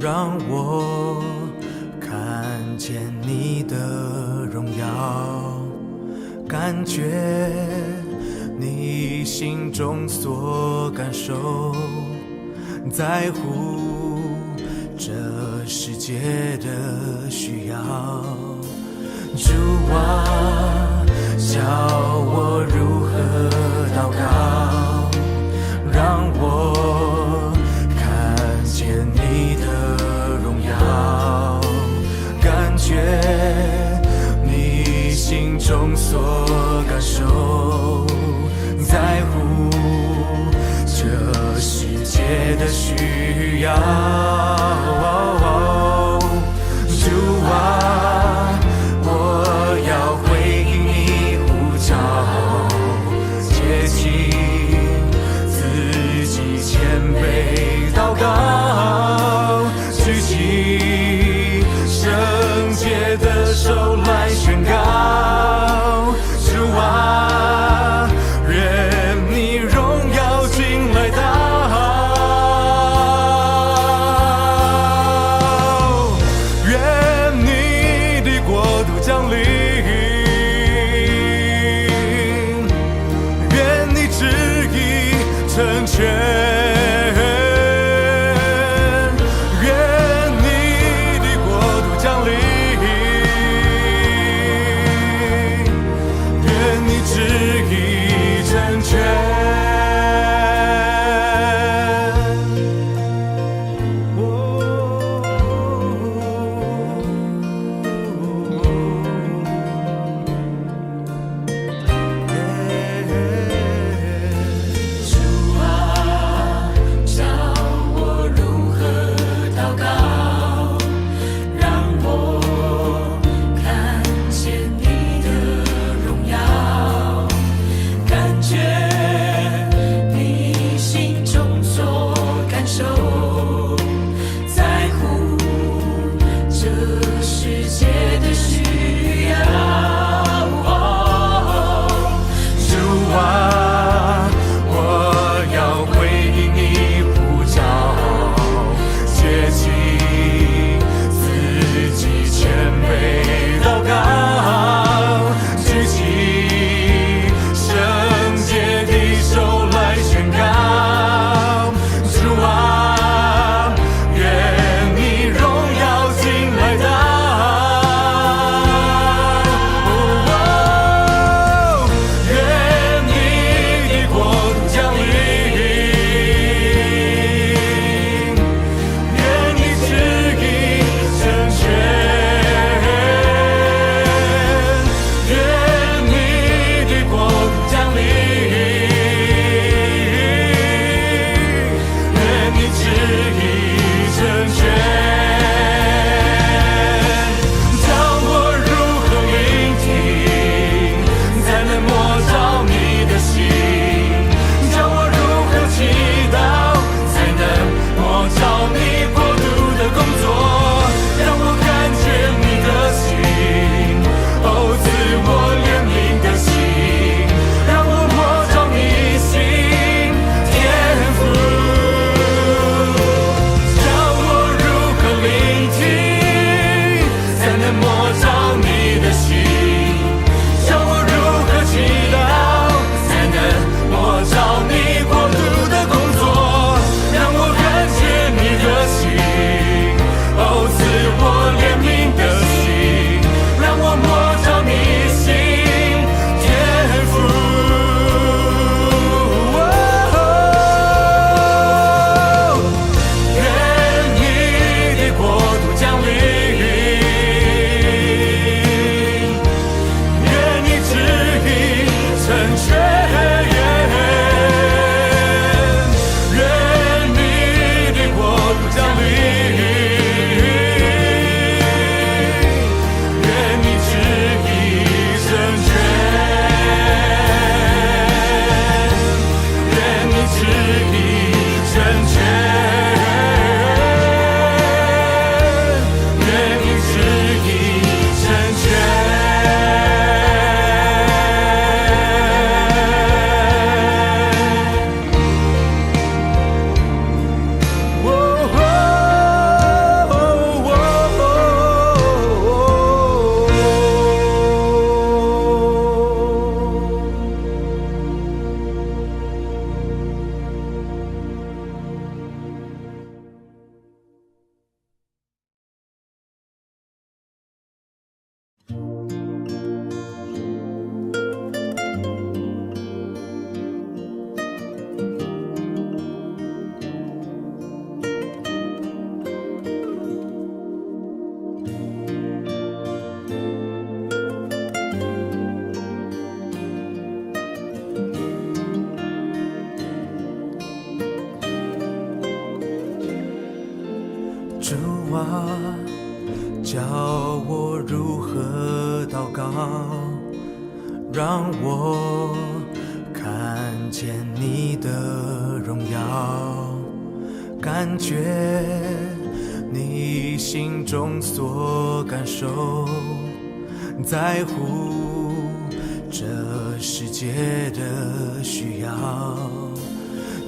讓我看見你的榮耀，感覺你心中所感受，在乎這世界的需要。主啊，教我如何禱告，讓我看見你的榮耀，感覺你心中所感受，在乎這世界的需要。主啊，我要回應你呼召，竭盡自己謙卑禱告，舉起聖潔的手來宣告。主啊，願你榮耀進來到，願你的國度降臨，願你旨意成全，願你的國度降臨，教我如何禱告，讓我看見你的榮耀，感覺你心中所感受，在乎這世界的需要。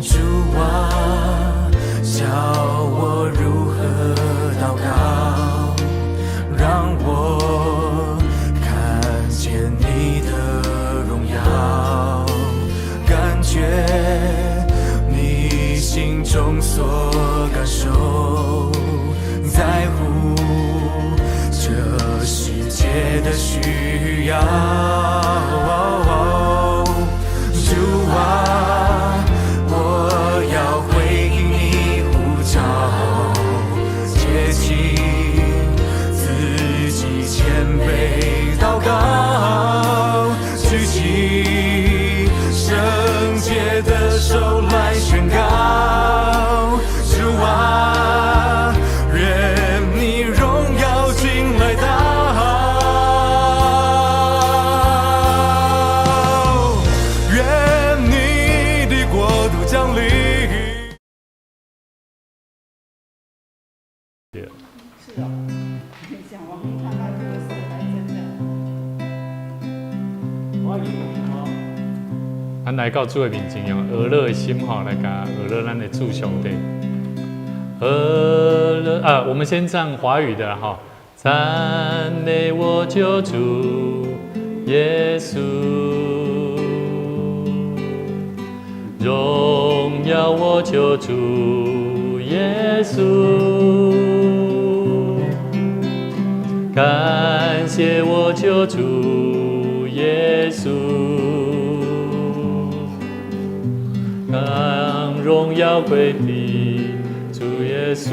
主啊，教我如何禱告，讓我看見你的榮耀，感覺你心中所感受，在乎這世界的需要。主啊，我要回應你呼召，竭盡自己謙卑禱告，舉起聖潔的手來宣告。主啊，願你榮耀進來到，願你的國度降臨。是哦，你講我沒看到這個事，還真的。歡迎咱來到主的面前，用呵樂的心吼來共呵樂咱的主上帝。呵樂啊，我們先唱華語的哈。讚美我救主耶穌，榮耀我救主耶穌，感謝我救主耶穌，將榮耀歸給主耶穌。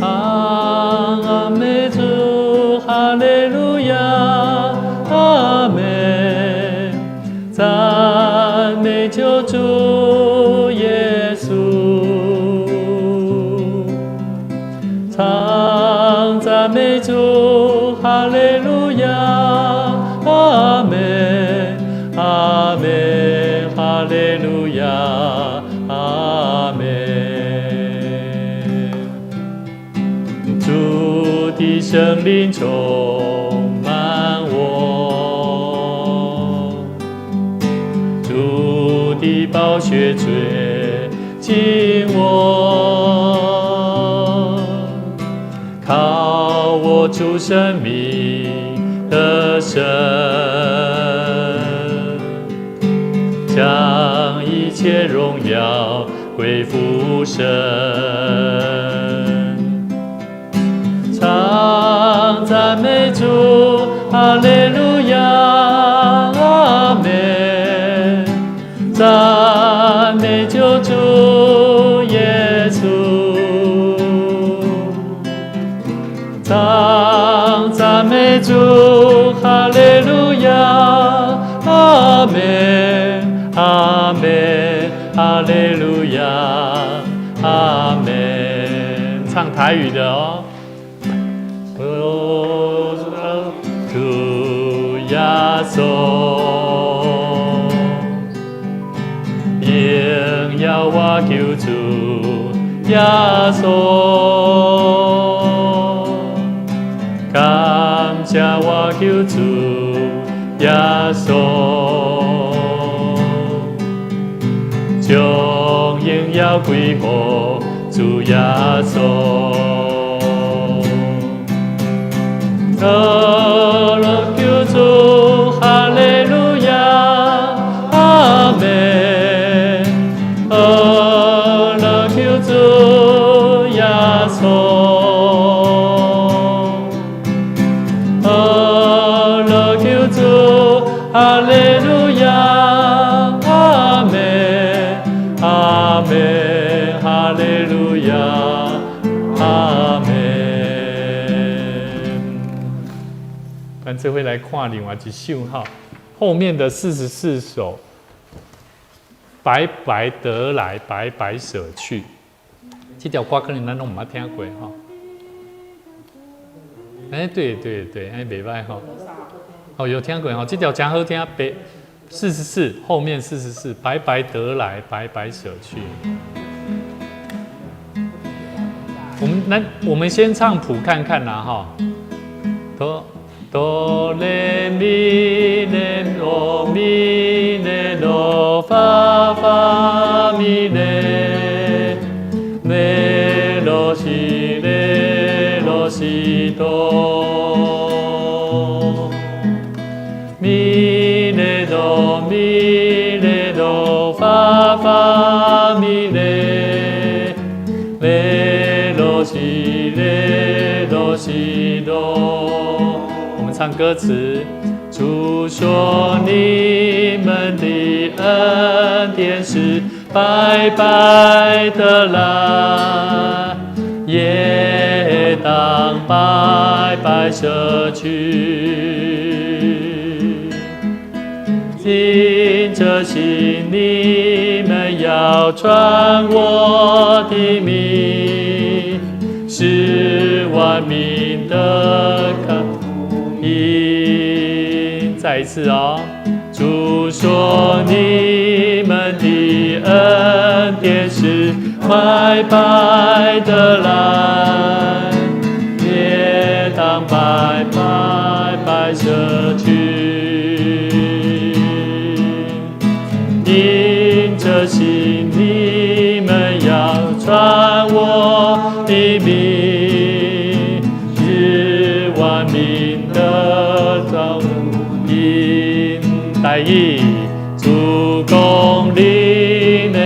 阿美主，哈利路亞，阿們，讚美救主耶穌，唱讚美主，哈利路亞，阿們，阿們，哈利路亞，阿們。主的聖靈充滿我，主的寶血潔淨我，靠我主生命得勝，將一切榮耀歸父神。唱讚美主，哈利路亞，阿們。讚美救主耶穌，唱讚美主，哈利路亞，阿們，阿們，哈利路亞，阿們。唱台語的哦。主耶穌，榮耀我救主耶穌，感謝我救主耶穌，將榮耀歸予主耶穌。呵樂救主，哈利路亞，阿們。呵樂救主耶穌，呵樂救主，哈利路亞，阿們，阿們，哈利路亞，阿們。咱這回來看另外一首哈，後面的44首，白白得來，白白捨去。這條歌可能咱攏毋捌聽過吼。欸，對對對，欸，袂䆀吼。哦，有聽過吼，這條誠好聽，白四十四後面四十四，白白得來，白白捨去。我們來，我們先唱譜看看啦，哈。哆哆來咪來哆咪來哆發發咪來，來囉西來囉西哆，咪來哆咪來哆發發咪來，來囉西來哆西哆。我們唱歌詞，主說你們的恩典是白白得來，也當白白捨去。因著信，你們要傳我的名，使萬民得看福音。再一次哦，主說你們的恩典是白白得來，也當白白白捨去。因著信，你們要傳我的名，使萬民得著福音。台語，主講恁的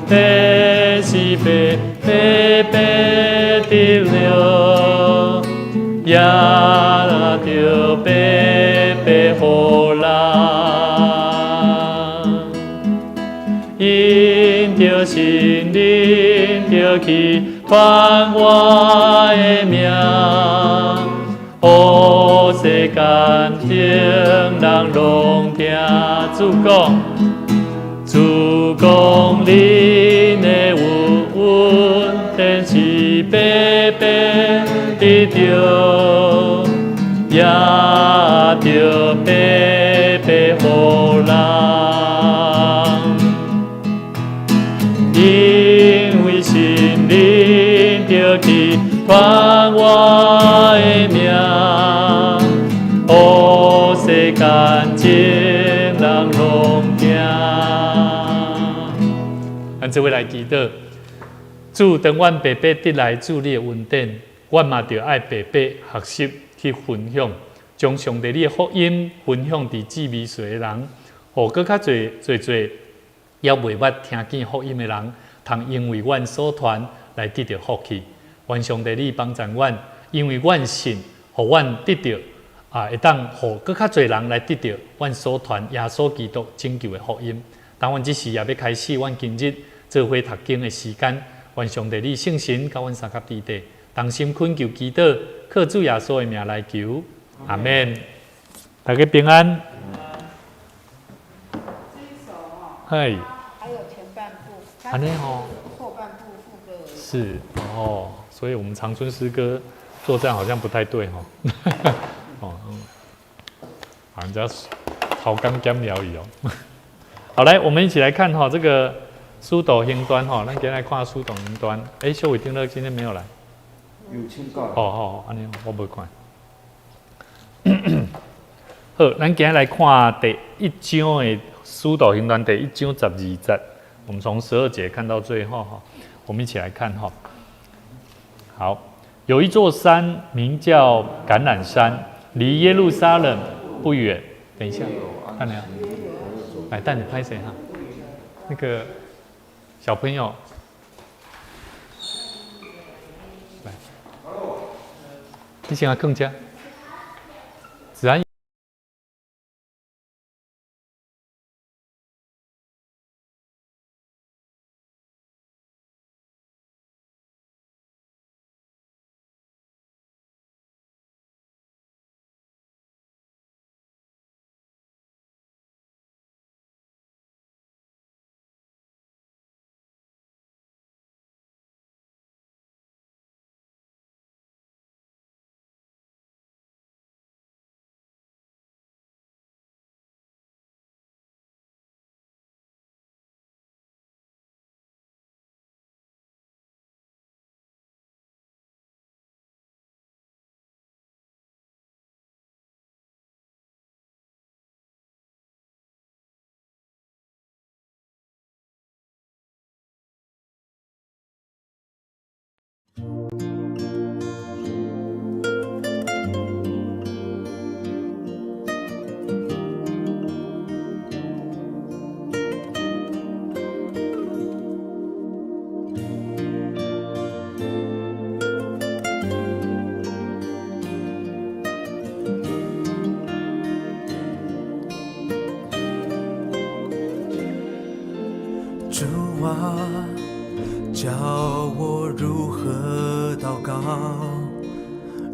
恩典是白白白得來，也著白白予人。因著信，恁著去傳我的名，予世間眾人攏聽。主講，主講恁的恩典是白白得著，也著白白予人。因為信，恁著去傳我的名，予世間眾人攏聽。咱做伙來祈禱，主，當阮白白得來主你的恩典，阮嘛著愛白白學習去分享，將上帝你的福音分享佇志微細的人，予閣較濟濟濟猶未捌聽見福音的人，通因為阮所傳來得著福氣。願上帝你幫助阮，因為阮信，予阮得著啊，會當予閣較濟人來得著阮所傳耶穌基督拯救的福音。當阮這時也欲開始阮今日做伙讀經的時間，願上帝你聖神佮阮相佮佇底，同心懇求祈禱，靠主耶穌的名來求，阿們。大家平安。這一首哦，嗨，還有前半部，按呢吼，後半部副歌而已。是哦，所以我們長春詩歌作戰好像不太對吼。哦，好，人家偷工減料去哦。好，來，我們一起來看哈，這個使徒行傳哈，咱今日來看使徒行傳。哎，秀偉丁樂今天沒有來。有請假。哦哦，按呢我無看。好，咱今日來看第一章的使徒行傳第一章十二節，我們從十二節看到最後哈，我們一起來看哈。好，有一座山名叫橄欖山，離耶路撒冷不遠。等一下，看沒有？來，帶你拍誰哈？那個小朋友，來，你先來更加，子安。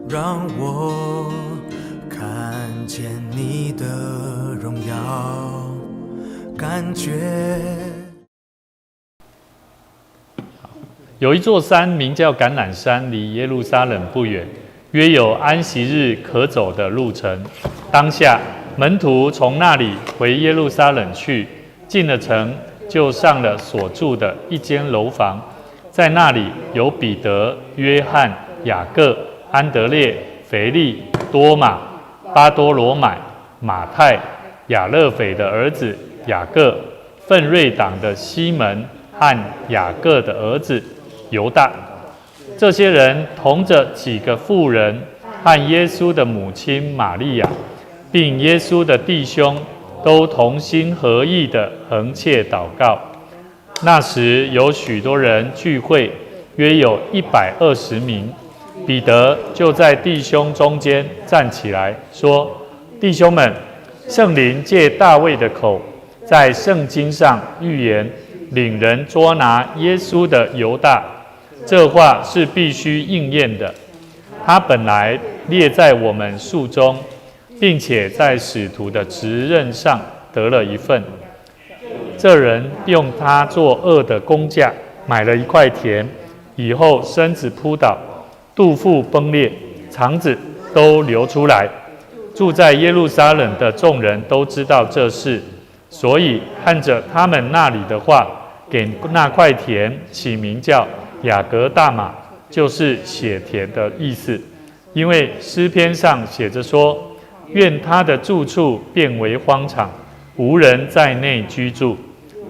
讓我看見你的榮耀，感覺。有一座山名叫橄欖山，離耶路撒冷不遠，約有安息日可走的路程。當下門徒從那裡回耶路撒冷去，進了城，就上了所住的一間樓房，在那裡有彼得、約翰、雅各、安德烈、腓利、多馬、巴多羅買、馬太、亞勒腓的兒子雅各、奮銳黨的西門和雅各的兒子猶大。這些人同着幾個婦人和耶穌的母親瑪利亞，並耶穌的弟兄，都同心合意地恆切禱告。那時有許多人聚會，約有120名。彼得就在弟兄中間站起來說：“弟兄們，聖靈借大衛的口，在聖經上預言領人捉拿耶穌的猶大，這話是必須應驗的。他本來列在我們數中，並且在使徒的職任上得了一份。這人用他作惡的工價買了一塊田，以後身子仆倒，肚腹崩裂，腸子都流出來。住在耶路撒冷的眾人都知道這事，所以按著他們那裡的話，給那塊田起名叫亞革大瑪，就是血田的意思。因為詩篇上寫著說：願他的住處變為荒場，無人在內居住。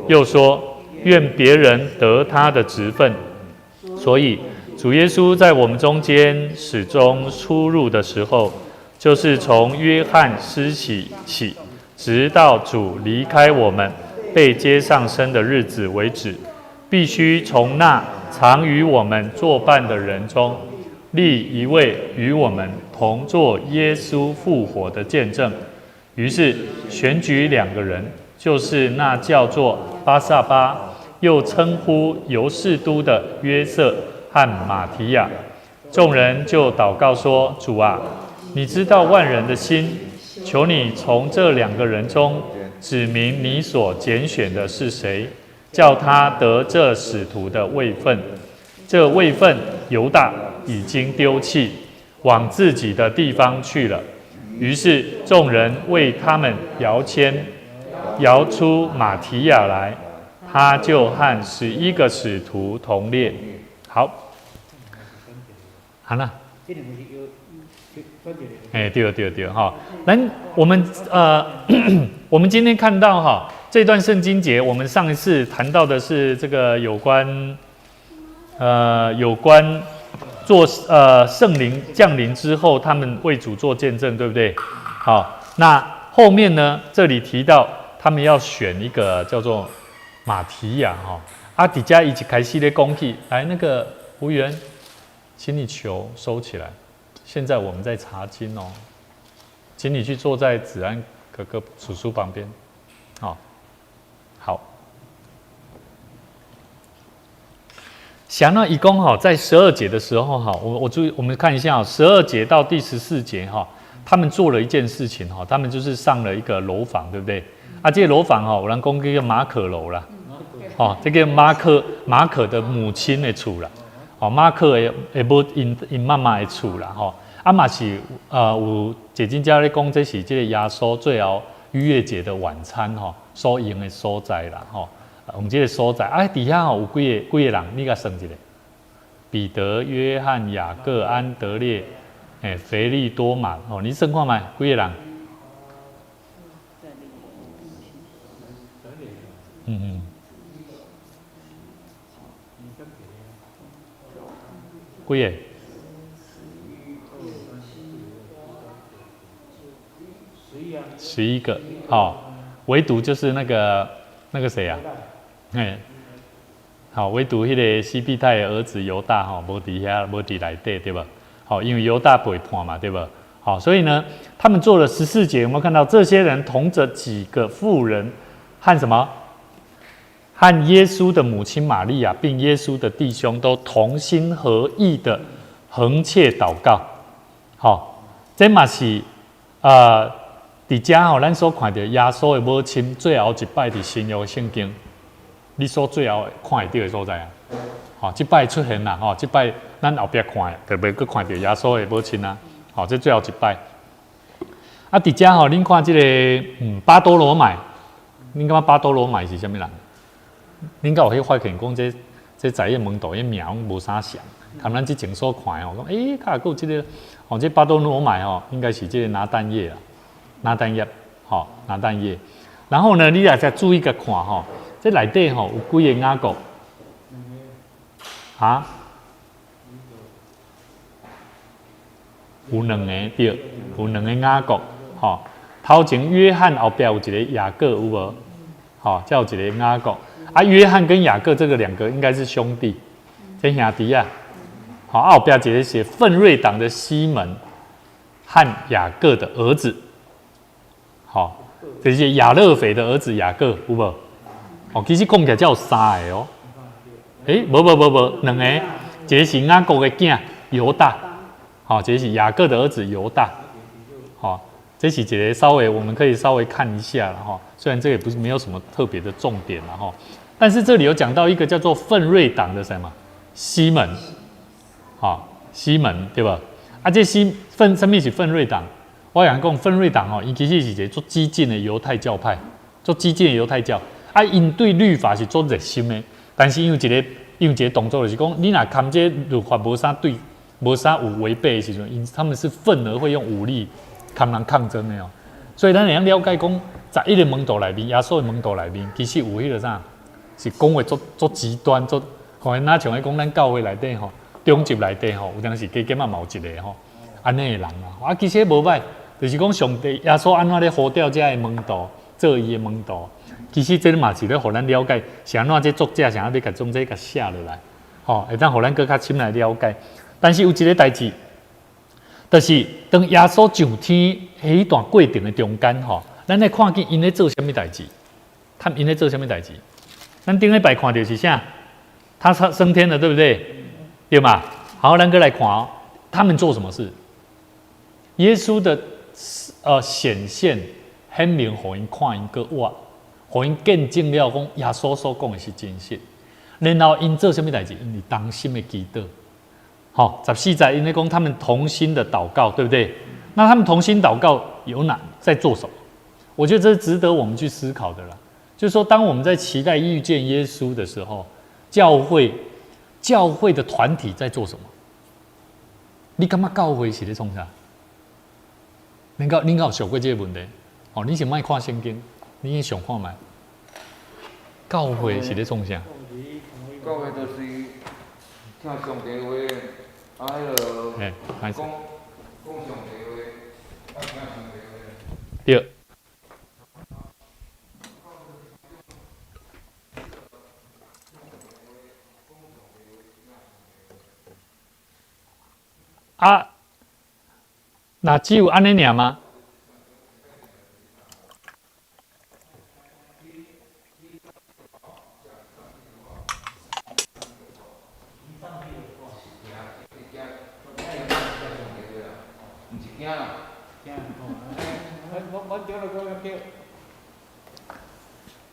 又說：願別人得他的職分。所以主耶穌在我們中間始終出入的時候，就是從約翰施洗起，直到主離開我們被接上升的日子為止，必須從那常與我們作伴的人中立一位與我們同作耶穌復活的見證。於是選舉兩個人，就是那叫做巴撒巴，又稱呼猶士都的約瑟和馬提亞。眾人就禱告說：主啊，你知道萬人的心，求你從這兩個人中指明你所揀選的是誰，叫他得這使徒的位分。這位分猶大已經丟棄，往自己的地方去了。於是眾人為他們搖籤，搖出馬提亞來，他就和11個使徒同列。好，好了。哎，對對對，哈，來，我們今天看到哈這段聖經節，我們上一次談到的是這個有關做聖靈降臨之後，他們為主做見證，對不對？好，那後面呢，這裡提到他們要選一個叫做馬提亞，哈，啊佇遮伊一開始咧講起，來那個吳元，請你球收起來。現在我們在查經哦，請你去坐在子安哥哥叔叔旁邊，好，好。想到伊講哈，在十二節的時候哈，我注意，我們看一下十二節到第14節哈，他們做了一件事情哈，他們就是上了一個樓房，對不對？啊，這個樓房哈，有人講叫做馬可樓啦，哦，這個馬可的母親的厝啦。哦，馬可的母𪜶𪜶媽媽的厝啦，吼，啊嘛是有解經家咧講，這是這個耶穌最後逾越節的晚餐吼，所用的所在啦，吼，用這個所在，啊，佇遐吼有幾個人，你共算一下，彼得、約翰、雅各、安德烈、腓利、多馬，哦，你算看覓，幾個人？嗯嗯。幾個？11個，好，唯獨就是那個誰啊？哎，好，唯獨彼個西庇太的兒子猶大吼，無佇遐，無佇內底，對吧？好，因為猶大背叛嘛，對吧？好，所以呢，他們做了14節，有沒有看到這些人同着幾個婦人和什麼？和耶穌的母親瑪利亞，並耶穌的弟兄都同心合意的恆切禱告。吼，這嘛是佇遮吼，咱所看著耶穌的母親最後一擺佇新約聖經，你所最後看會著的所在啊。吼，這擺出現啦，吼，這擺咱後壁看，就袂閣看著耶穌的母親啊。吼，這最後一擺。啊，佇遮吼，恁看這個巴多羅買，恁感覺巴多羅買是啥物人？恁敢有去發現講這這十一門徒彼名攏無啥像，含咱之前所看的吼，講欸，較閣有這個，吼，這巴多羅買吼，應該是這個拿但業啊，拿但業，吼，拿但業。然後呢，你也再注意共看吼，這內底吼有幾個雅各？哈？有兩個對，有兩個雅各，吼。頭前約翰後壁有一個雅各有無？吼，才有一個雅各。啊，約翰跟雅各這個兩個應該是兄弟，這兄弟啊。好，後壁一個是奮銳黨的西門和雅各的兒子，好，這是亞勒腓的兒子雅各有無？哦，其實講起來才有三個哦。欸，無無無無，兩個，一個是雅各的囝猶大，好，一個是雅各的兒子猶大，好，這是一個稍微我們可以稍微看一下啦哈。雖然這個也不是沒有什麼特別的重點啦哈，但是這裡有講到一個叫做奮銳黨的什麼西門，好，西門對吧？啊，這西奮什麼是奮銳黨？我講講奮銳黨哦，伊其實是一個足激進的猶太教派，足激進的猶太教，啊，𪜶對律法是足熱心的。但是因為一個，因為一個動作就是講，你若含這律法無啥對，無啥有違背的時陣，𪜶他們是憤而會用武力共人抗爭的哦。所以咱會當了解講，十一個門徒內面，耶穌的門徒內面，其實有彼個啥，是講話足足極端，足吼，若像彼講咱教會內底吼，中集內底吼，有當時加減仔嘛有一個吼，按呢的人啊，啊，其實無䆀，就是講上帝耶穌按怎咧呼召遮的門徒，做伊的門徒。其實這嘛是咧，予咱了解是按怎這作者想欲共將這共寫落來，吼，會當予咱閣較深來了解。但是有一個代誌，就是當耶穌上天彼段過程的中間，吼，咱來看見𪜶咧做啥物代誌？他們𪜶咧做啥物代誌？咱頂禮拜看著是啥？他升天了，對不對？對嘛？好，咱閣來看哦，他們做什麼事？耶穌的顯現顯明，予𪜶看𪜶閣活。予𪜶見證了，講耶穌所講的是真實。然後𪜶做啥物代誌？𪜶是同心的祈禱。好，14節𪜶咧講他們同心的禱告，對不對？那他們同心禱告有哪在做什麼？我覺得這是值得我們去思考的啦。就是說，當我們在期待遇見耶穌的時候，教會的團體在做什麼？你感覺教會是咧創啥？恁敢有想過這個問題？哦，你先莫看聖經。你先想看覓？教會是咧創啥？教會就是聽上帝話，啊，彼个講講上帝話，啊，聽上帝話。對。啊，那只有按呢爾嗎？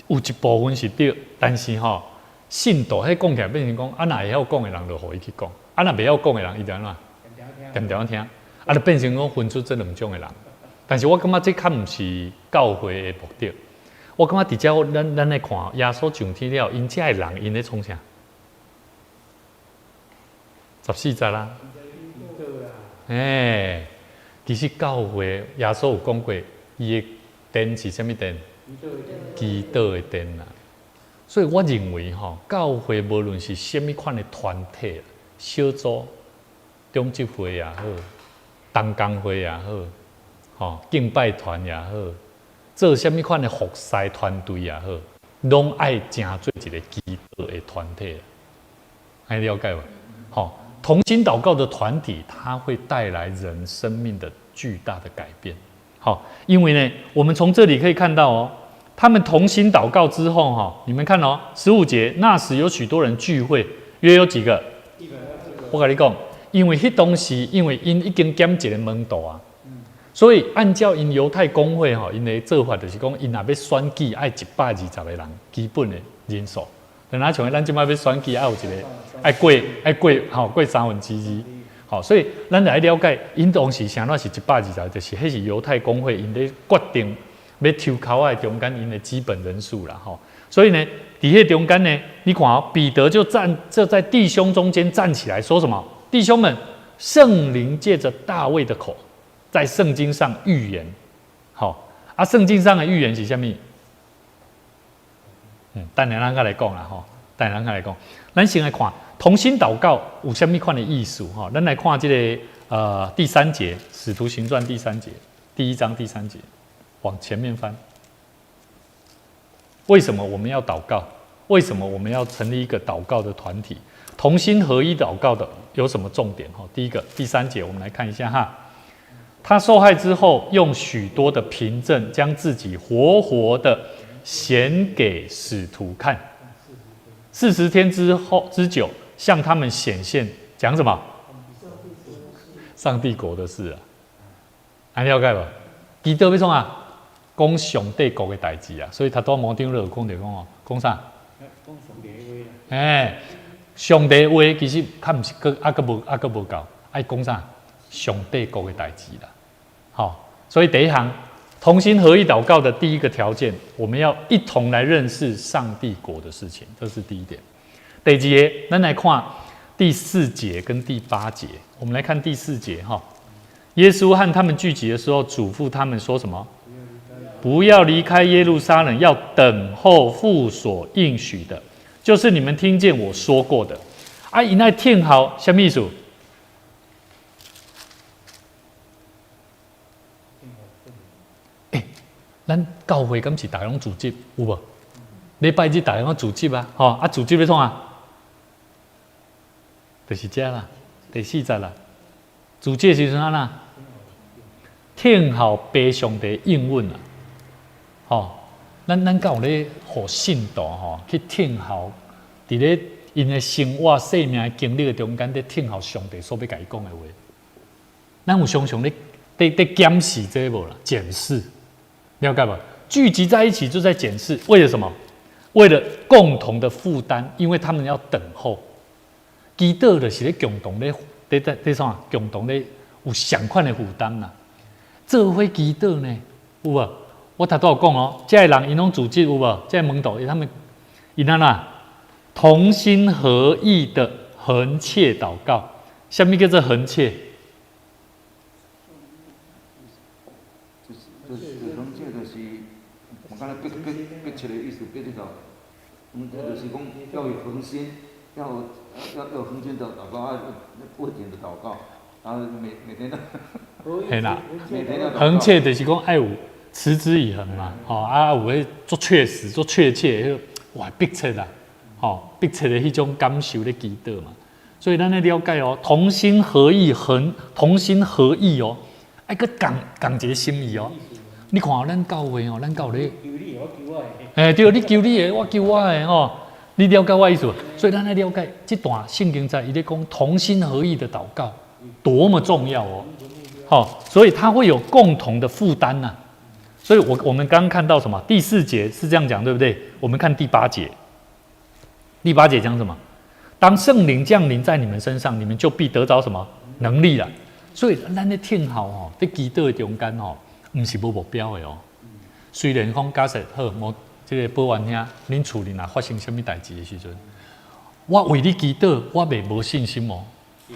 有一部分是對，但是吼，信徒彼講起來變成講，啊，若會曉講的人就予伊去講，啊，若袂曉講的人，伊就按怎？恬恬聽，啊，就變成講分出這兩種的人。但是我感覺這較毋是教會的目的。我感覺佇遮咱來看耶穌上天了，𪜶遮的人𪜶咧創啥？14節啦。欸，其實教會耶穌有講過，伊的殿是啥物殿？祈禱的殿啦。所以我認為吼，教會無論是啥物款的團體、小組、中集會也好，同工會也好，吼，敬拜團也好，做啥物款的服侍團隊也好，攏愛成做一個祈禱的團體。愛了解無？吼，同心禱告的團體，它會帶來人生命的巨大的改變。好，因為呢，我們從這裡可以看到哦，他們同心禱告之後，哈，你們看哦，15節，那時有許多人聚會，約有幾個？我共你講，因為彼當時，因為𪜶已經減一个門徒啊，所以按照𪜶猶太公會吼，𪜶的做法就是講，𪜶若欲選舉愛120個人基本的人數。就若像咱這擺欲選舉，愛有一个愛過愛過吼過2/3。吼，所以咱來了解，𪜶當時啥物是120，就是彼是猶太公會𪜶咧決定欲抽籤仔中間𪜶的基本人數啦吼。所以呢，佇彼中間呢，你看哦，彼得就站就在弟兄中間站起來說什麼？弟兄們，聖靈借着大衛的口，在聖經上預言。好啊，聖經上的預言是啥物？等下咱再來講啦吼，等下咱再來講。咱先來看同心禱告有啥物款的意思吼？咱來看這个第三節，《使徒行傳》第三節，第一章第三節，往前面翻。為什麼我們要禱告？為什麼我們要成立一個禱告的團體？同心合一禱告的有什麼重點？哈，第一個第三節，我們來看一下哈。他受害之後，用許多的憑證將自己活活的顯給使徒看。40天之後之久，向他們顯現，講什麼？上帝國的事啊！按了解無？祈禱欲創啥？講上帝國的代誌啊！所以頭拄仔牧長就講著講哦，講啥？講上帝話啊！欸，上帝話其實較毋是閣猶閣無猶閣無夠，愛講啥？上帝國的代誌啦。好，所以第一行同心合意禱告的第一個條件，我們要一同來認識上帝國的事情，這是第一點。第二个，咱來看第四節跟第八節。我們來看第四節哈，耶穌和他們聚集的時候，囑咐他們說什麼？不要離開耶路撒冷，要等候父所應許的，就是你們聽見我說過的。啊，𪜶愛聽候，啥物意思？欸，咱教會敢是逐家攏組織有無？禮拜日逐家攏組織啊，吼啊，組織欲創啥？就是這啦，第四節啦。組織的時陣按怎？聽候父上帝應允啊！吼，咱敢有咧予信徒吼去聽候，佇咧𪜶的生活、生命的經歷的中間，咧聽候上帝所欲共伊講的話。咱有常常咧佇檢視這無啦？檢視，了解無？聚集在一起就在檢視，為了什麼？為了共同的負擔，因為他們要等候。祈禱就是咧共同咧，佇佇佇創啥？共同咧有相款的負擔啦。做伙祈禱呢，有無？我頭拄有講哦，這个人𪜶攏組織有無？這个門徒他們𪜶按怎同心合意的恆切禱告。啥物叫做恆切？就是恆切，就是我剛才迫迫迫切的意思，迫這個，就是講要有恆心，要有恆心的禱告，啊，不停的禱告，然後每天都，嘿啦，恆切就是講愛有持之以恆嘛，吼啊有彼足確實、足確切，彼個哇迫切啦，吼迫切的彼種感受咧祈禱嘛。所以咱咧了解哦，同心合意，恆同心合意哦，愛閣仝仝一个心意哦。你看咱教會哦，咱教會，欸對，你求你的，我求我的吼，你了解我意思無？所以咱愛了解這段聖經在伊咧講同心合意的禱告多麼重要哦。好，所以他會有共同的負擔吶。所以我們剛剛看到什麼？第四節是這樣講，對不對？我們看第八節，第八節講什麼？當聖靈降臨在你們身上，你們就必得著什麼能力了。所以咱咧聽候吼，佇祈禱的中間吼，毋是無目標的哦。雖然講假設好，無這个保安兄，恁厝裡若發生啥物代誌的時陣，我為你祈禱，我袂無信心哦。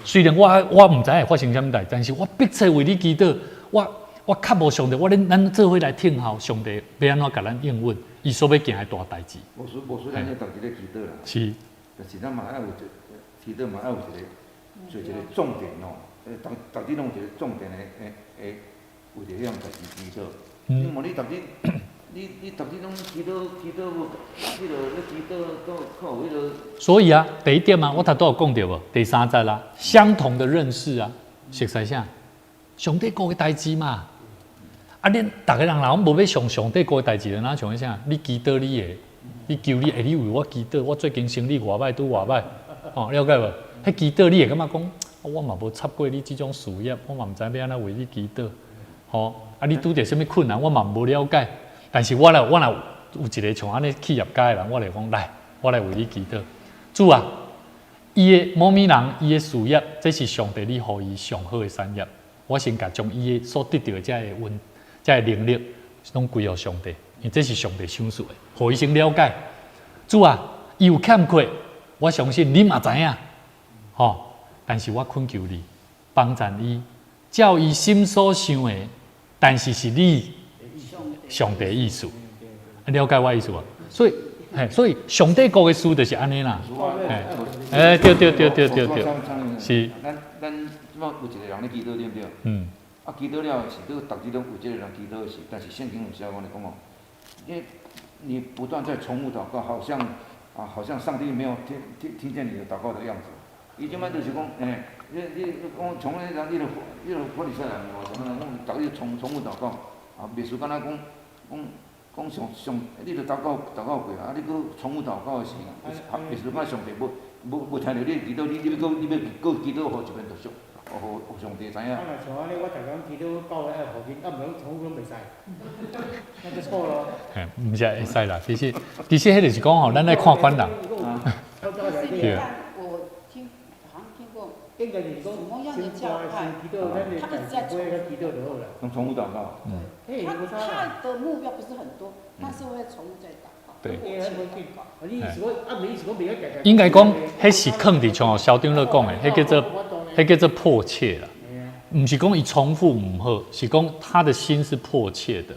雖然我毋知會發生啥物代，但是我迫切為你祈禱，我較無上帝，我恁咱做伙來聽候上帝欲按怎共咱應允，伊所欲行的大代誌。無需無需，咱咧逐日咧祈禱啦。是。但是咱嘛愛有一個祈禱嘛愛有一个做一个重點哦，逐逐日攏有一個重點的的的，為著彼項代誌祈禱。你無你逐日，你逐日攏祈禱祈禱無，彼个咧祈禱都較有彼个。所以啊，第一點啊，我頭拄有講著無？第三節啦，相同的認識啊，熟似啥？上帝國的代誌嘛。啊，恁逐个人若攏無欲想上帝國的代誌，若像啥？你祈禱你的，你求你，欸，你為我祈禱，我最近生理偌䆀，拄偌䆀，吼，了解無？彼祈禱你會感覺講，我嘛無插過你這種事業，我嘛毋知欲按怎為你祈禱，吼，啊，你拄著啥物困難，我嘛無了解。但是我若有一個像按呢企業家的人，我會講來，我來為你祈禱。主啊，伊的某某人，伊的事業，這是上帝你予伊上好的產業。我先共將伊的所得著的這个運、這个能力，攏歸予上帝，因為這是上帝賞賜的，予伊先了解。主啊，伊有欠缺，我相信你嘛知影，吼。但是我懇求你幫贊伊，照伊心所想的，但是是你上帝意思，了解我意思無？所以，嘿，所以上帝國的事就是按呢啦。欸，對對對對對對，是。咱這擺有一個人咧祈禱，對毋對？啊，祈禱了是，你逐日攏有這個人祈禱的是，但是聖經有寫講咧講哦，你不斷在重複禱告，好像啊，好像上帝沒有聽見你的禱告的樣子。伊這擺就是講，欸，你講從彼個你就法利賽人無啥物人講，逐日重複禱告，啊，袂輸敢若講講上，你著禱告過啊，你閣重複禱告的時，袂輸敢上帝無聽著你祈禱，你欲閣祈禱予一遍就上，予上帝知影。啊，若像按呢，我逐工祈禱教會愛予恁，啊，毋通重複攏袂使，那就錯咯。嘿，毋是會使啦，其實彼就是講吼，咱愛看款人。對。我聽，好像聽過。應該是講，什麼樣的教派？他們在重複重複禱告。嗯。他的目標不是很多，但是會重複在禱告。對。應該講，彼是囥佇像蕭長咧講的，彼叫做迫切啦。毋是講伊重複毋好，是講他的心是迫切的。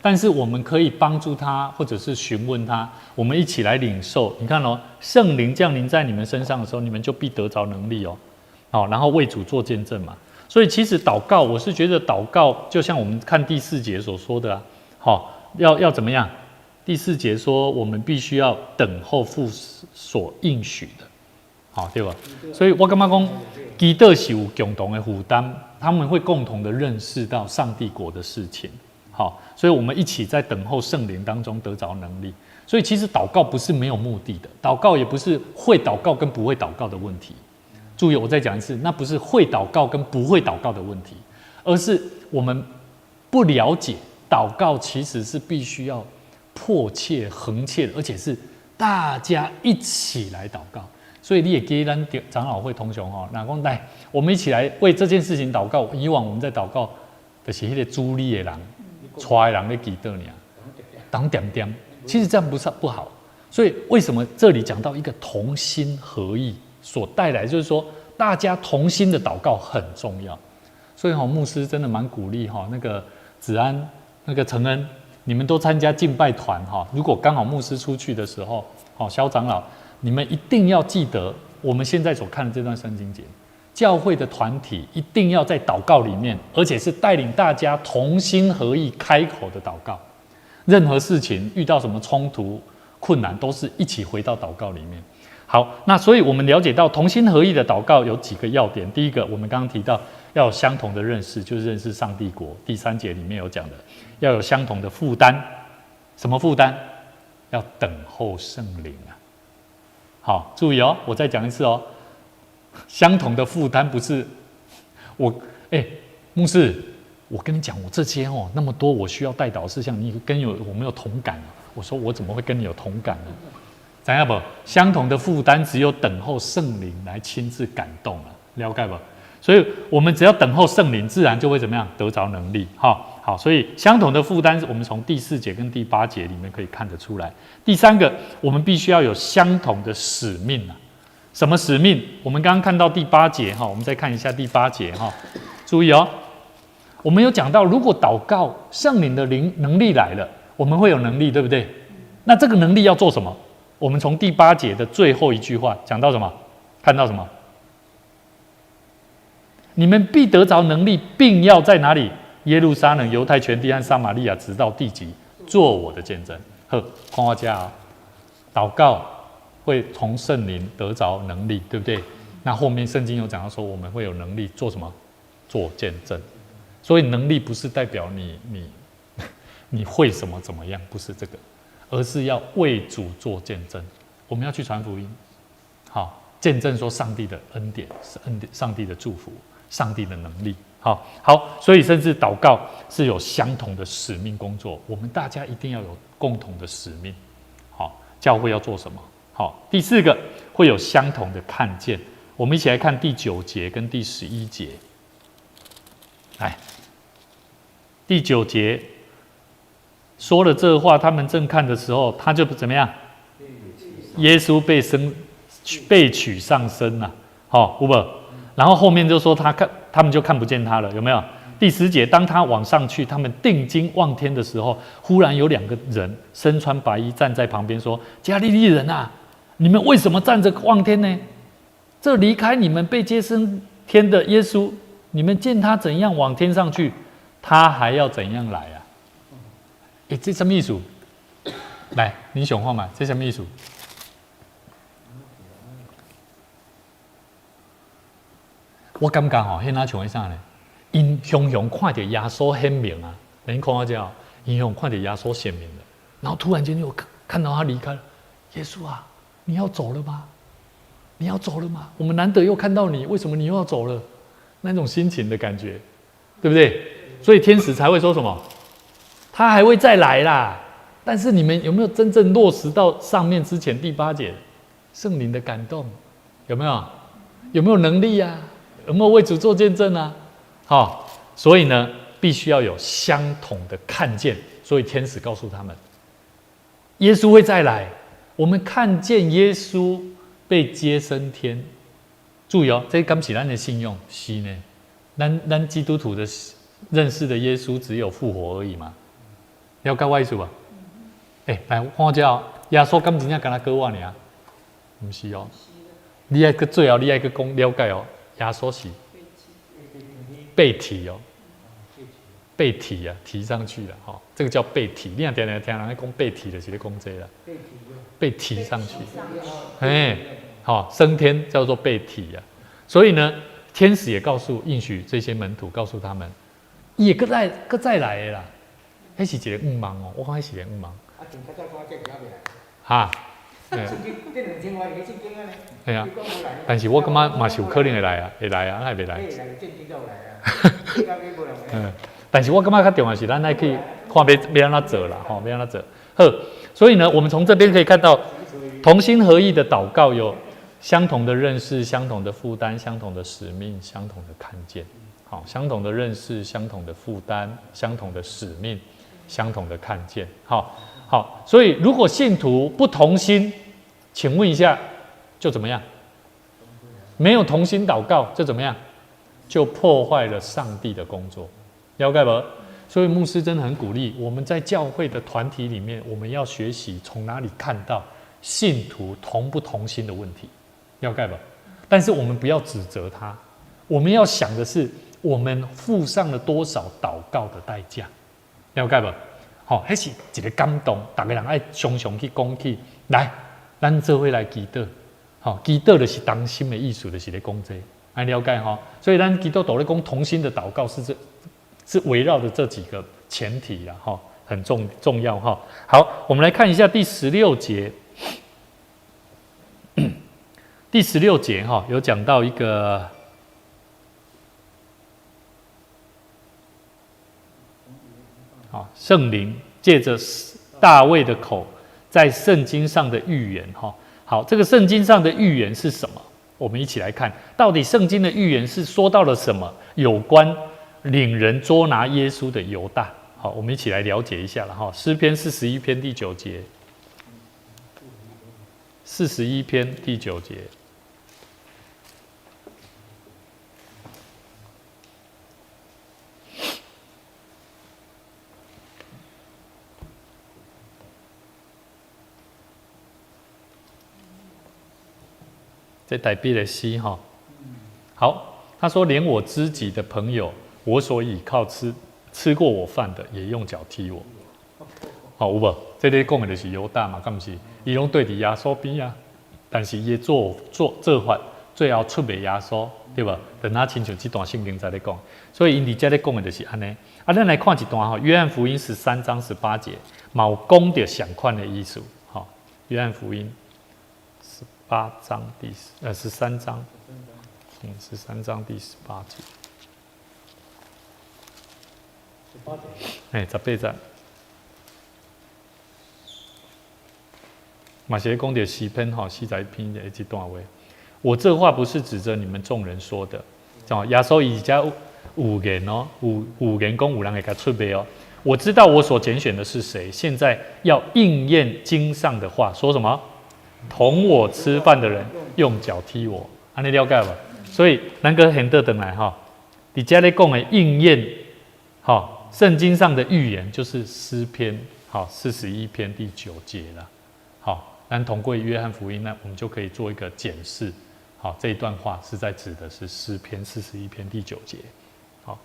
但是我們可以幫助他，或者是詢問他，我們一起來領受。你看哦，聖靈降臨在你們身上的時候，你們就必得著能力哦。好，然後為主做見證嘛。所以其實禱告，我是覺得禱告就像我們看第四節所說的啊，好，要怎麼樣？第四節說我們必須要等候父所應許的，好，對吧？所以我感覺講，祈禱是有共同的負擔，他們會共同的認識到上帝國的事情。好，所以我們一起在等候聖靈當中得著能力。所以其實禱告不是沒有目的的，禱告也不是會禱告跟不會禱告的問題。注意，我再講一次，那不是會禱告跟不會禱告的問題，而是我們不了解禱告其實是必須要迫切、恆切，而且是大家一起來禱告。所以你會記咱長老會同雄哦，若講來，我們一起來為這件事情禱告。以往我們在禱告的是彼個主禮的人，帶的人咧祈禱爾，當點點。其實這樣不是不好。所以為什麼這裡講到一個同心合意所帶來，就是說大家同心的禱告很重要。所以哈，牧師真的蠻鼓勵哈，那個子安、那個承恩，你們都參加敬拜團哈。如果剛好牧師出去的時候，好，蕭長老，你們一定要記得我們現在所看的這段聖經節，教會的團體一定要在禱告裡面，而且是帶領大家同心合意開口的禱告。任何事情遇到什麼衝突、困難，都是一起回到禱告裡面。好，那所以我們了解到同心合意的禱告有幾個要點。第一個，我們剛剛提到要有相同的認識，就是認識上帝國。第三節裡面有講的，要有相同的負擔。什麼負擔？要等候聖靈啊。好，注意哦，我再講一次哦。相同的負擔不是我，欸，牧師，我跟你講，我這些哦那麼多我需要代禱事項，你跟有我沒有同感啊？我說我怎麼會跟你有同感呢？知影無？相同的負擔，只有等候聖靈來親自感動了，了解無？所以，我們只要等候聖靈，自然就會怎麼樣得著能力。哈，好，所以相同的負擔，我們從第四節跟第八節裡面可以看得出來。第三個，我們必須要有相同的使命啊。什麼使命？我們剛剛看到第八節哈，我們再看一下第八節哈。注意哦，我們有講到，如果禱告聖靈的靈能力來了，我們會有能力，對不對？那這個能力要做什麼？我們從第八節的最後一句話講到什麼？看到什麼？你們必得著能力，並要在哪裡？耶路撒冷、猶太全地和撒瑪利亞，直到地極，做我的見證。好，看我遮哦，禱告會從聖靈得著能力，對不對？那後面聖經有講到說，我們會有能力做什麼？做見證。所以能力不是代表你會什麼怎麼樣，不是這個，而是要為主做見證。我們要去傳福音。好，见证说上帝的恩典是恩典，上帝的祝福，上帝的能力。好，好，所以甚至祷告是有相同的使命工作，我们大家一定要有共同的使命。好，教会要做什么？好，第四个会有相同的看见。我们一起来看第9节跟第11节。来，第9节说了这话，他们正看的时候，他就怎么样？耶稣被取上身了，好，有无？然后后面就说他们就看不见他了，有没有？第10节，当他往上去，他们定睛望天的时候，忽然有2个人身穿白衣站在旁边，说：“加利利人啊，你们为什么站着望天呢？这离开你们被接升天的耶稣，你们见他怎样往天上去，他还要怎样来啊？”欸，这什么意思？来，你想看嘛？这什么意思？我感觉吼，彼若像彼啥呢？𪜶雄雄看著耶稣显明啊，恁看我这哦，𪜶雄看著耶稣显明了，然后突然间又看到他离开了。耶稣啊，你要走了吗？你要走了吗？我们难得又看到你，为什么你又要走了？那种心情的感觉，对不对？所以天使才会说什么？他还会再来啦。但是你们有没有真正落实到上面之前第8节圣灵的感动？有没有？有没有能力啊？有没有为主做见证啊？好，所以呢，必须要有相同的看见。所以天使告诉他们，耶稣会再来。我们看见耶稣被接升天，注意哦，这敢是咱的信仰？是呢，咱基督徒的认识的耶稣只有复活而已嘛？了解我意思吧？欸，来，看这哦，耶稣敢真正干焦过我尔？毋是哦，你爱阁最后你爱阁讲了解哦。耶稣是被提哦，被提啊，提上去了哈，这个叫被提。你若定定听人咧讲被提，就是咧讲这个啦。被提上去，哎，好，升天叫做被提啊。所以呢，天使也告诉应许这些门徒，告诉他们，也阁再来的啦。彼是一个愿望哦，我讲彼是一个愿望。哈。对啊，但是我感觉嘛是有可能会来啊，会来啊，哪会袂来？但是我感觉较重要是咱爱去看欲按怎做啦，吼，欲按怎做。好，所以呢，我们从这边可以看到，同心合意的祷告有相同的认识、相同的负担、相同的使命、相同的看见。好，相同的认识、相同的负担、相同的使命、相同的看见。好，好，所以如果信徒不同心，请问一下，就怎么样？没有同心祷告，就怎么样？就破坏了上帝的工作，了解不？所以牧师真的很鼓励我们在教会的团体里面，我们要学习从哪里看到信徒同不同心的问题，了解不？但是我们不要指责他，我们要想的是，我们付上了多少祷告的代价，了解不？好，那是一个感动，大家人爱常常去讲起来，咱做伙来祈祷。好，祈祷就是同心的意思，就是咧讲这个，爱了解吼。所以咱基督徒咧讲同心的祷告是围绕着这几个前提啦，吼，很重要哈。好，我们来看一下第16节。第16节哈，有讲到一个，好，圣灵借着大卫的口，在圣经上的预言哈。好，这个圣经上的预言是什么？我们一起来看，到底圣经的预言是说到了什么？有关领人捉拿耶稣的犹大。好，我们一起来了解一下了哈。诗篇41篇第9节，41篇第9节。这代笔的诗哈，好，他说连我知己的朋友，我所倚靠吃过我饭的，也用脚踢我。好，有无？这里讲的就是犹大嘛，敢毋是？伊拢对伫耶稣边啊，但是伊的做法，最后出卖耶稣，对无？等他亲像这段圣经在咧讲，所以𪜶伫遮咧讲的就是按呢。啊，咱来看一段吼，约翰福音13章18节，嘛有讲到相款的意思。吼，约翰福音八章第十三章，十三章第十八节。十八节。哎，十八节。嘛是咧讲著诗篇吼，41篇的这段话。我这话不是指着你们众人说的，哦，耶稣伊遮有言哦，有言讲有人会共出卖哦。我知道我所拣选的是谁，现在要应验经上的话，说什么？同我吃饭的人用脚踢我，按呢了解无？所以咱阁现倒转来吼，伫遮咧讲的应验，吼，圣经上的预言就是诗篇，好，41篇第9节啦。好，咱通过约翰福音呢，我们就可以做一个检视。好，这一段话是在指的是诗篇41篇第9节。好，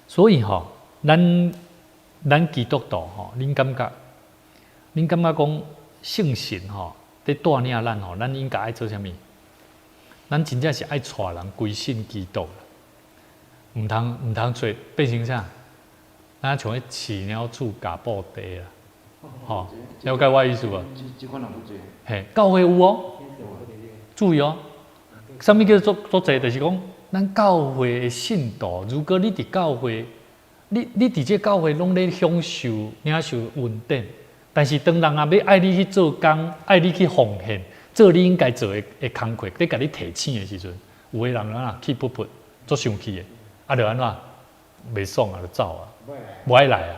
所以吼，咱基督徒吼，恁感觉讲圣神吼，伫带领咱吼，咱应该爱做啥物？咱真正是爱带人归信基督啦，毋通做变成啥？咱像彼饲猫鼠咬布袋啦，吼，了解我意思无？这款人有济。嘿，教会有哦，注意哦，啥物叫做做济？就是讲，咱教会的信徒，如果你伫教会，你伫这教会拢咧享受、领受恩典，但是当人啊欲爱你去做工，爱你去奉献，做你应该做的工课，咧共你提醒的时阵，有的人啊气噗噗，足生气的，啊就按怎袂爽啊，就走啊，无爱来啊。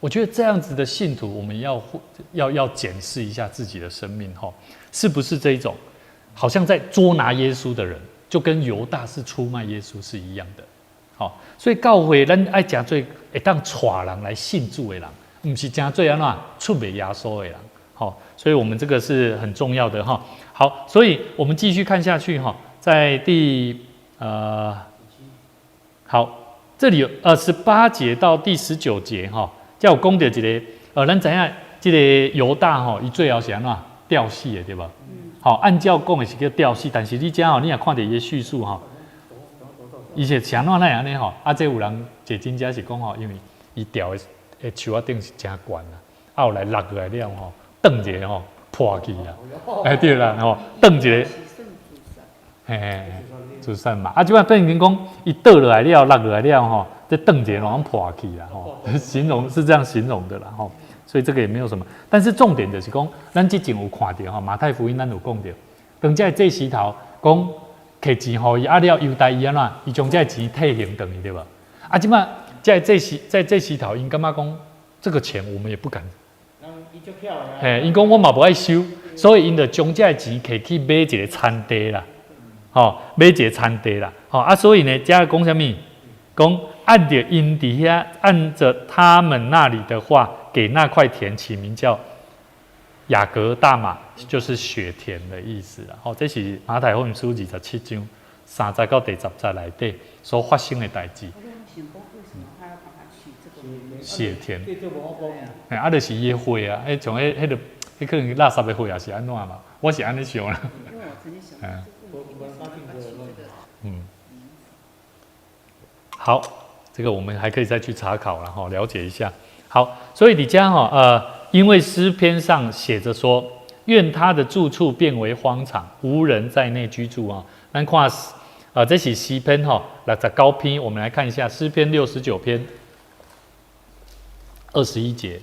我觉得这样子的信徒，我们要检视一下自己的生命吼，是不是这一种，好像在捉拿耶稣的人，就跟犹大是出卖耶稣是一样的。好，所以教会咱爱诚做会当带人来信主的人，毋是诚做按怎出卖耶稣的人。好，所以我们这个是很重要的哈。好，所以我们继续看下去哈，在第好，这里有18节到第19节哈，才有讲到一个，咱知影这个犹大吼，伊最后是按怎吊死的对吧？好，按照讲的是叫吊死，但是你这吼，你若看著伊的叙述吼，伊是是按怎会按呢吼？啊，这有人这真正是讲吼，因为伊吊的树仔顶是诚悬啦，啊，后来落落来了吼，断一个吼破去啊，哎对啦吼，断一个，嘿嘿，自杀嘛，啊，这摆变成讲，伊倒落来了，落落来了吼，这断一个拢破去啦吼，形容是这样形容的啦吼，所以这个也没有什么，但是重点就是讲，咱之前有看著吼，马太福音咱有讲著，当这祭司头讲摕钱予伊，啊了犹大伊按怎，伊将这钱退还转去对无？啊，这摆这祭司在祭司头，𪜶感觉讲这个钱我们也不敢，嘿，𪜶讲我嘛无爱收，所以𪜶就将这钱摕去买一个田地啦，吼，买一个田地啦，吼啊，所以呢，这讲啥物？讲按著𪜶伫遐，按着他们那里的话，给那块田起名叫雅各大马，就是血田的意思啦。吼，这是马太福音书27章3节到第10节内底所发生的代志。血田，嘿，啊，就是伊的血啊，迄像彼个，彼可能垃圾的血也是按怎嘛？我是按呢想啦。好，这个我们还可以再去查考啦，吼，了解一下。好，所以你家吼，因为诗篇上写着说，愿他的住处变为荒场，无人在内居住啊。咱看，这是诗篇吼69篇，我们来看一下诗篇69篇21节。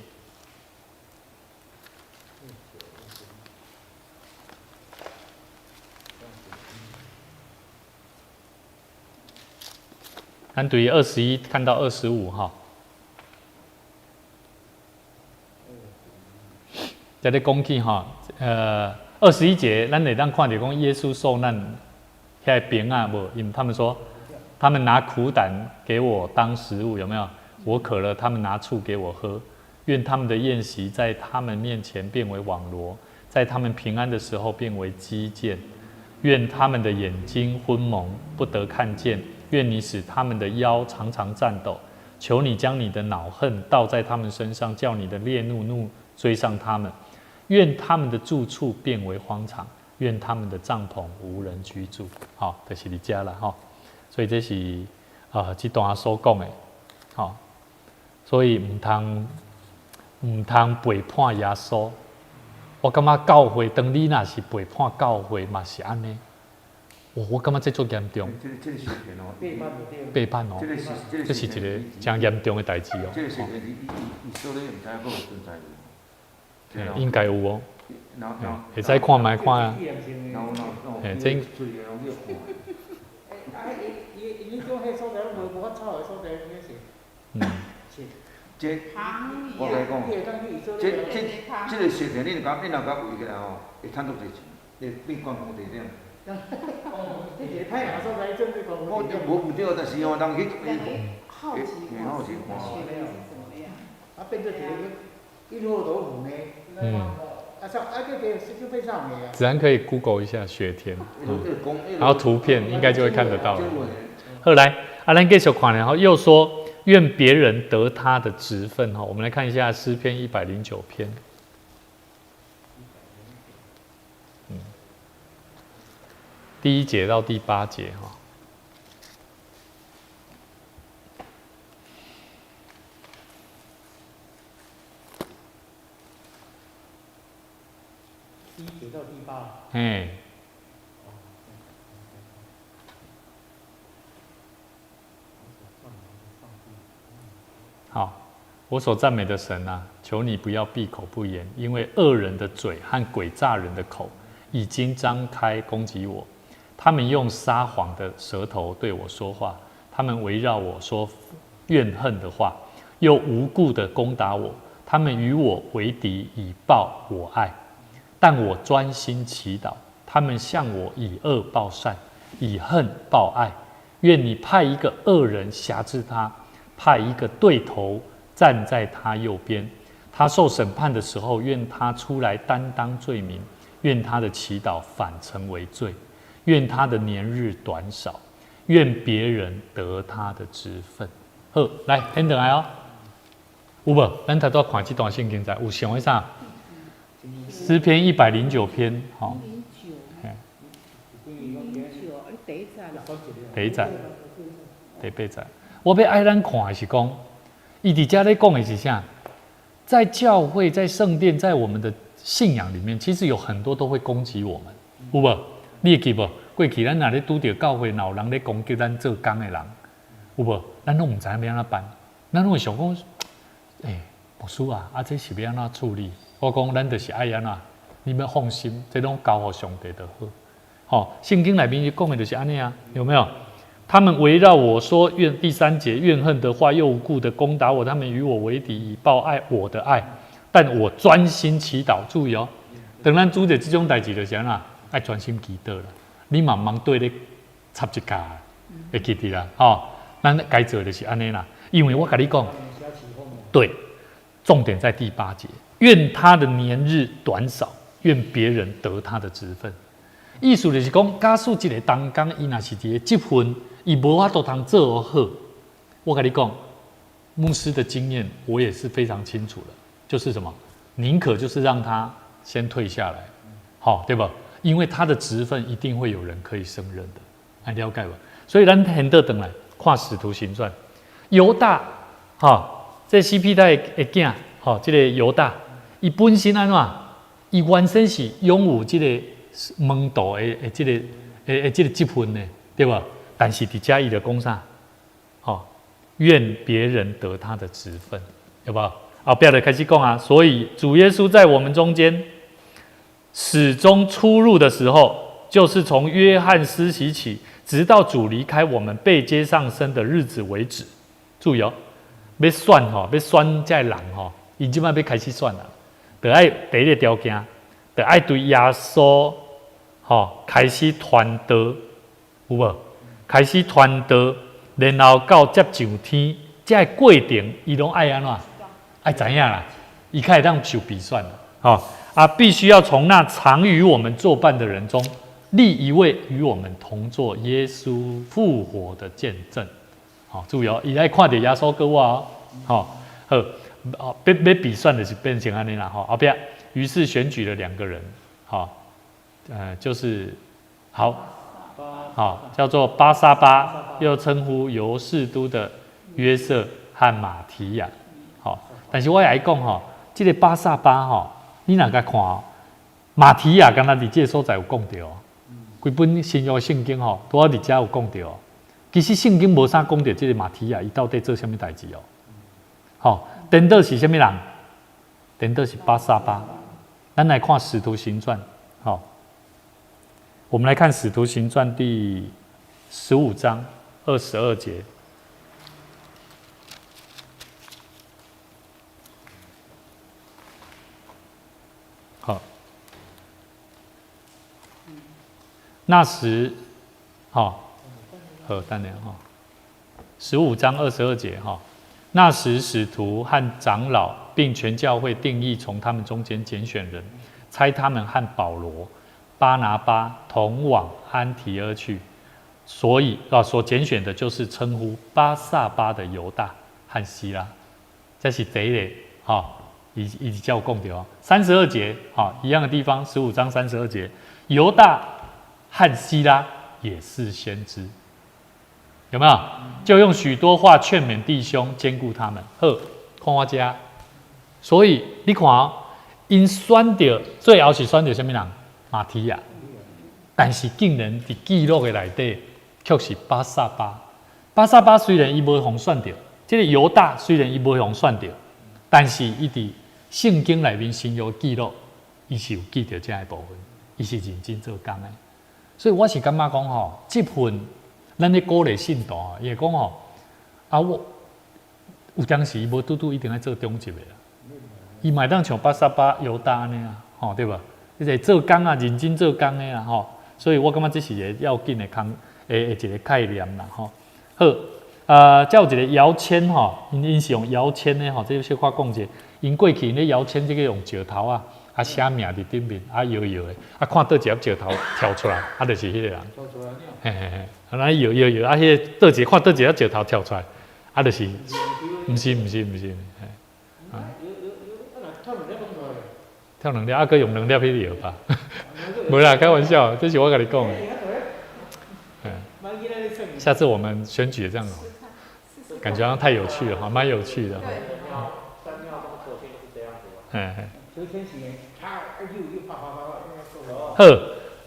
咱对21看到25哈，在咧讲起哈，21节，咱会当看著讲耶稣受难，遐兵啊无，因为他们说，他们拿苦胆给我当食物，有没有？我渴了，他们拿醋给我喝。愿他们的宴席在他们面前变为网罗，在他们平安的时候变为机剑。愿他们的眼睛昏蒙，不得看见。愿你使他们的腰常常颤抖。求你将你的恼恨倒在他们身上，叫你的烈怒怒追上他们。愿他们的住处变为荒场，愿他们的帐篷无人居住。好，就是伫遮啦，吼。所以这是这段所讲的，吼。所以毋通背叛耶稣。我感覺教會，當你若是背叛教會，嘛是按呢。我感覺這足嚴重。這個事情哦，背叛就對。背叛哦，這個是這是一個誠嚴重的代誌哦。這個事情，伊伊所咧毋知影閣有存在無？應該有哦。會使看覓看啊。嘿，這。嗯。這，我共你講，這個事情，你若共圍起來吼，會趁足濟錢，會變觀光地點。我無毋對，但是吼，人去好奇好奇看。啊，變做一個一路都有呢。嗯。子安可以 Google 一下雪田，然後圖片應該就會看得到了。後來阿蘭繼續看，然後又說願別人得他的職分哈。我們來看一下詩篇109篇，第一節到第八節哈。第一節到第八。嘿。好，我所讚美的神啊，求你不要閉口不言，因為惡人的嘴和詭詐人的口已經張開攻擊我，他們用撒謊的舌頭對我說話，他們圍繞我說怨恨的話，又無故的攻打我，他們與我為敵，以報我愛。但我專心祈禱，他們向我以惡報善，以恨報愛。願你派一個惡人轄制他，派一個對頭站在他右邊。他受審判的時候，願他出來擔當罪名，願他的祈禱反成為罪，願他的年日短少，願別人得他的職分。好，來，聽轉來哦。有無？咱頭拄看這段聖經在有想的啥？詩篇109篇，好。第一節，第八節。我欲愛咱看的是講，伊佇遮咧講的是啥？在教會、在聖殿、在我們的信仰裡面，其實有很多都會攻擊我們，有無？你會記無？過去咱若咧拄著教會，若有人咧攻擊咱做工的人，有無？咱攏毋知影欲按怎辦，咱攏會想講，欸，牧師啊，啊這是欲按怎處理？我講，咱就是愛按怎，你欲放心，這攏交予上帝就好。吼，聖經內面伊講的就是按呢啊，有沒有？他們圍繞我說怨第三節怨恨的話，又無故的攻打我，他們與我為敵，以報愛我的愛。但我專心祈禱，注意哦，等咱拄著這種代誌就是按怎，愛專心祈禱啦。你嘛毋通對咧插一跤，會記得啦。吼，咱該做的就是按呢啦。因為我共你講，對，重點在第八節。願他的年日短少，願別人得他的職分。意思就是講，假使一個同工，伊若是佇个職分，伊無法度通做好。我共你講，牧師的經驗我也是非常清楚的，就是什麼，寧可就是讓他先退下來，好，對吧？因為他的職分一定會有人可以勝任的，愛了解無？所以咱現倒轉來看《使徒行傳》，猶大，哈，這司庇太的囝，吼，這個猶大。伊本身按怎？伊原先是擁有這個門徒的這個的這個職分的，對無？但是佇遮伊就講啥？吼，願別人得他的職分，對無？後壁就開始講啊，所以主耶穌在我們中間始終出入的時候，就是從約翰施洗起，直到主離開我們被接上升的日子為止。注意哦，欲選吼，欲選這个人吼，伊這擺欲開始選啦。就愛第一个條件，就愛對耶穌吼開始傳道，有無？開始傳道，然後到接上天，這個過程伊攏愛按怎？愛知影啦，伊較會當受比算啦，吼啊！必須要從那常與我們作伴的人中立一位與我們同作耶穌復活的見證。好，注意哦，伊愛看著耶穌閣活哦，吼好。哦，欲比算的是變成按呢啦，吼，後壁，於是選舉了兩個人，吼，就是好，好叫做巴沙巴，又稱呼猶士都的約瑟和馬提亞，好，但是我也愛講吼，這個巴沙巴吼，你若共看，馬提亞敢若佇這个所在有講著，規本新約聖經吼，拄好佇遮有講著。其實聖經無啥講著這个馬提亞伊到底做啥物代誌哦。吼，顛倒是啥物人？顛倒是巴撒巴。咱來看《使徒行傳》，吼，我們來看《使徒行傳》第15章22節。好，那時，好，好，等下哈，十五章二十二節哈。那時，使徒和長老並全教會定意從他們中間揀選人，差他們和保羅、巴拿巴同往安提阿去。所以啊，所揀選的就是稱呼巴撒巴的猶大和西拉。這是第一個，哈，伊叫講著哦。三十二節，哈，一樣的地方，十五章三十二節，猶大和西拉也是先知。有沒有？就用許多話勸勉弟兄，堅固他們。好，看我遮。所以你看，𪜶選著最後是選著啥物人？馬提亞。但是竟然佇記錄的內底，卻是巴撒巴。巴撒巴雖然伊無予選著，這个猶大雖然伊無予選著，但是伊佇聖經內面新約記錄，伊是有記著這个部分，伊是認真做工的。所以我是感覺講吼，這份。咱咧鼓勵信徒啊，伊會講吼，啊我有當時伊無拄拄一定愛做長執的啦，伊嘛會當像巴撒巴猶大按呢啊，吼對無？伊會做工啊，認真做工的啊，吼。所以我感覺這是一个要緊的空的一个概念啦，吼。好，啊，遮有一个搖籤吼，𪜶是用搖籤的吼，這小可講者，𪜶過去咧搖籤這个用石頭啊。啊，寫名佇頂面，啊搖搖的，啊看佗一粒石頭跳出來，啊就是彼个人。嘿嘿嘿，啊那搖搖搖，啊彼个佗一看佗一粒石頭跳出來，啊就是，毋是毋是毋是，嘿。跳兩粒，啊閣用兩粒去搖吧。無啦，開玩笑，這是我共你講的。下次我們選舉這樣哦，感覺好像太有趣了哈，蠻有趣的哈。嘿嘿。好，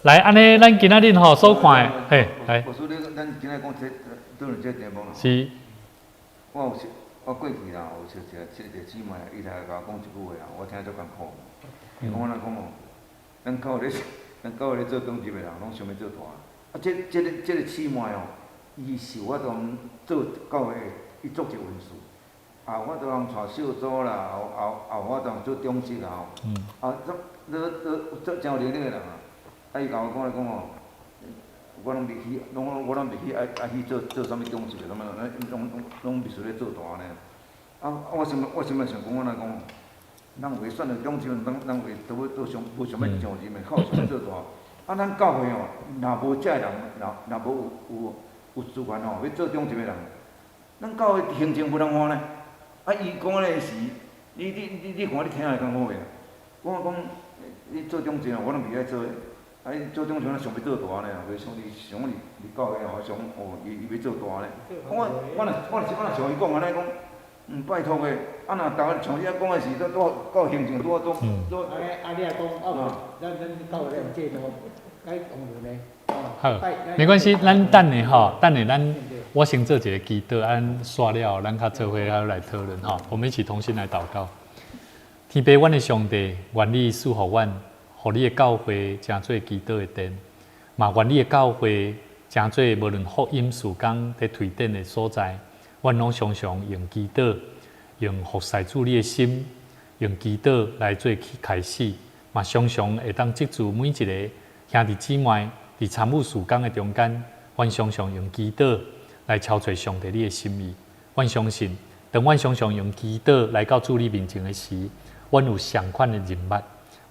來，按呢，咱今仔日吼所看的，嘿，來。牧師，你咱今仔講這討論這題目。是。我有識，我過去啦，有識一个一个姊妹，伊來共我講一句話啊，我聽足艱苦。伊講按怎講哦？咱教會咧，咱教會咧做長執的人，攏想欲做大。啊，這、這个、這个姊妹哦，伊是有法度做教會，伊做一個文書。也有法度通帶小組啦，也有也有法度做長執啦吼。啊，做你你做真有能力的人啊！啊，伊共我講來講吼，我攏袂去，攏我攏袂去愛愛去做做啥物長執的，啥物攏攏攏袂輸咧做大按呢。啊啊！我心我心內想講按怎講，人有的選著長執，人人會都都想無想欲上任的，較有想欲做大。啊，咱教會吼，若無這个人，若若無有有有資源吼，欲做長執的人，咱教會行政無人換呢。啊！伊講按呢時，你你你你看你聽會艱苦袂？我講你做長執哦，我攏袂愛做。啊！伊做長執，咱想欲做大呢，袂想伊想講佇教會吼，想哦，伊伊欲做大呢。我我若我若我若像伊講按呢講，嗯，拜託的，啊若逐个像你按講的時，都拄到行政拄拄拄。啊，啊你若講啊，咱咱教會咧用制度，該用呢。好，沒關係，咱等下吼，等下咱我先做一个祈禱，按煞了，咱較做伙來討論吼。我們一起同心來禱告。天父，阮的上帝，願你賜予阮，予你的教會成做祈禱的殿，嘛願你的教會成做無論福音事工佇推展的所在，阮攏常常用祈禱，用服侍主你的心，用祈禱來做去開始，嘛常常會當藉助每一个兄弟姊妹佇參與事工的中間，阮常常用祈禱來敲揣上帝你的心意。阮相信，當阮常常用祈禱來到主你面前的時，阮有相款的認捌，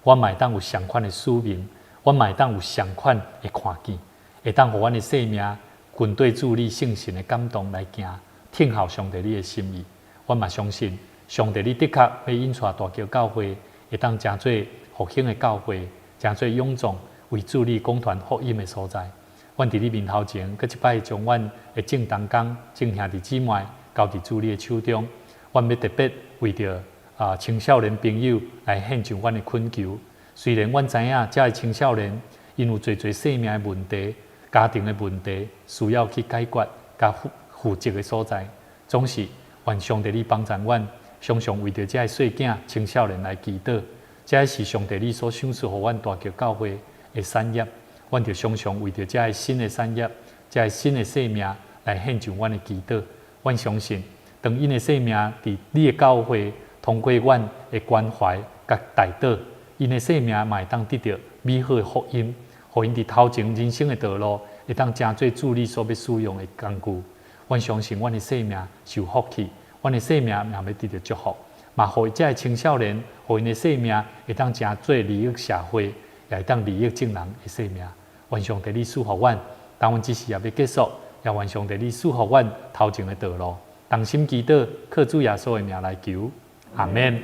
阮嘛會當有相款的使命，阮嘛會當有相款的看見，會當予阮的生命跟對主你聖神的感動來行，聽候上帝你的心意。阮嘛相信，上帝你的確欲引帶大橋教會，會當成做復興的教會，成做勇壯為主你廣傳福音的所在。阮佇你面頭前，閣一擺將阮的眾同工、眾兄弟姊妹交佇主你的手中。阮欲特別為著啊青少年朋友來獻上阮的懇求。雖然阮知影遮的青少年，𪜶有濟濟生命的問題、家庭的問題，需要去解決、佮負責的所在，總是願上帝你幫助阮，常常為著遮的細囝、青少年來祈禱。這是上帝你所賞賜予阮大橋教會的產業，阮就常常為著遮的新的產業、遮的新的生命來獻上阮的祈禱。阮相信，當𪜶的生命佇你的教會通過阮的關懷佮代禱，𪜶的生命嘛會當得著美好的福音，予𪜶佇頭前人生的道路會當成做主你所欲使用的工具。阮相信，阮的生命是有福氣，阮的生命嘛欲得著祝福，嘛予遮的青少年，予𪜶的生命會當成做利益社會，也會當利益眾人的生命。願上帝你賜福阮，當阮這時也欲結束，也願上帝你賜福阮頭前的道路。同心祈禱，靠主耶穌的名來求，阿們。